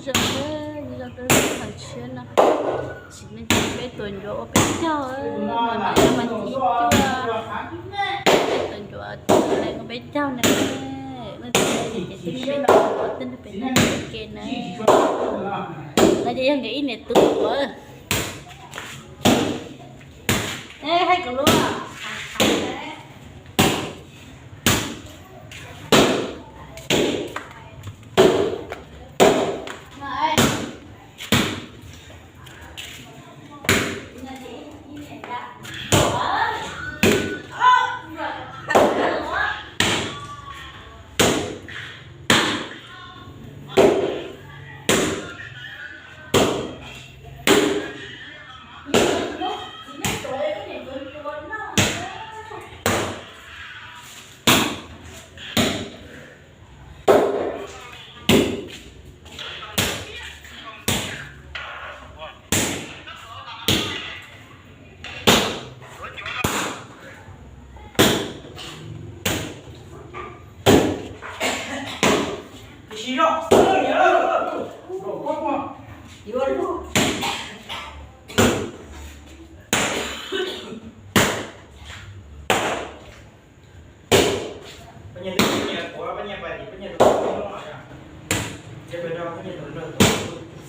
Zoo, zoo rau lub hauv tshiab no. Sim neej ces peb tuav ncuav ua peb caug, mas mas mas thib cuaj, peb tuav ncuav leej ua peb caug na. Leej twg ces twb peb caug, leej twg peb caug ke na. No ces yog nkawd ib niam tub tuav. Hais kom lub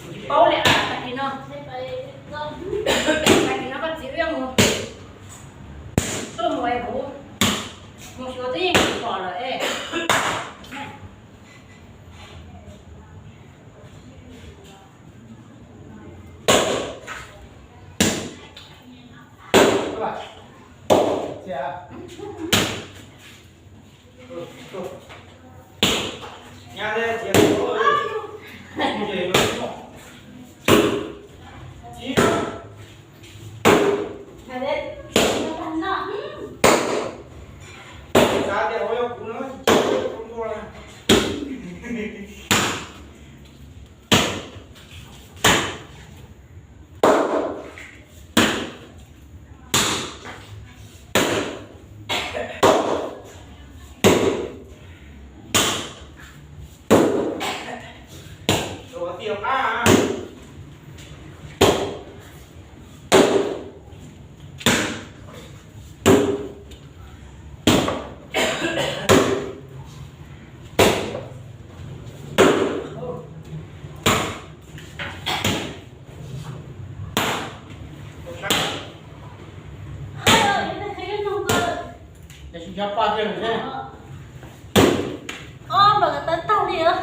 Tsis paub li, tag kis no, tag kis no koj txiv wb yuav mus, tuaj mus es kuv mus xyuas twb yeej tsis pom lawm es. Ob npam ko tawv tag li os.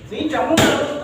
Txiv ntsaum muab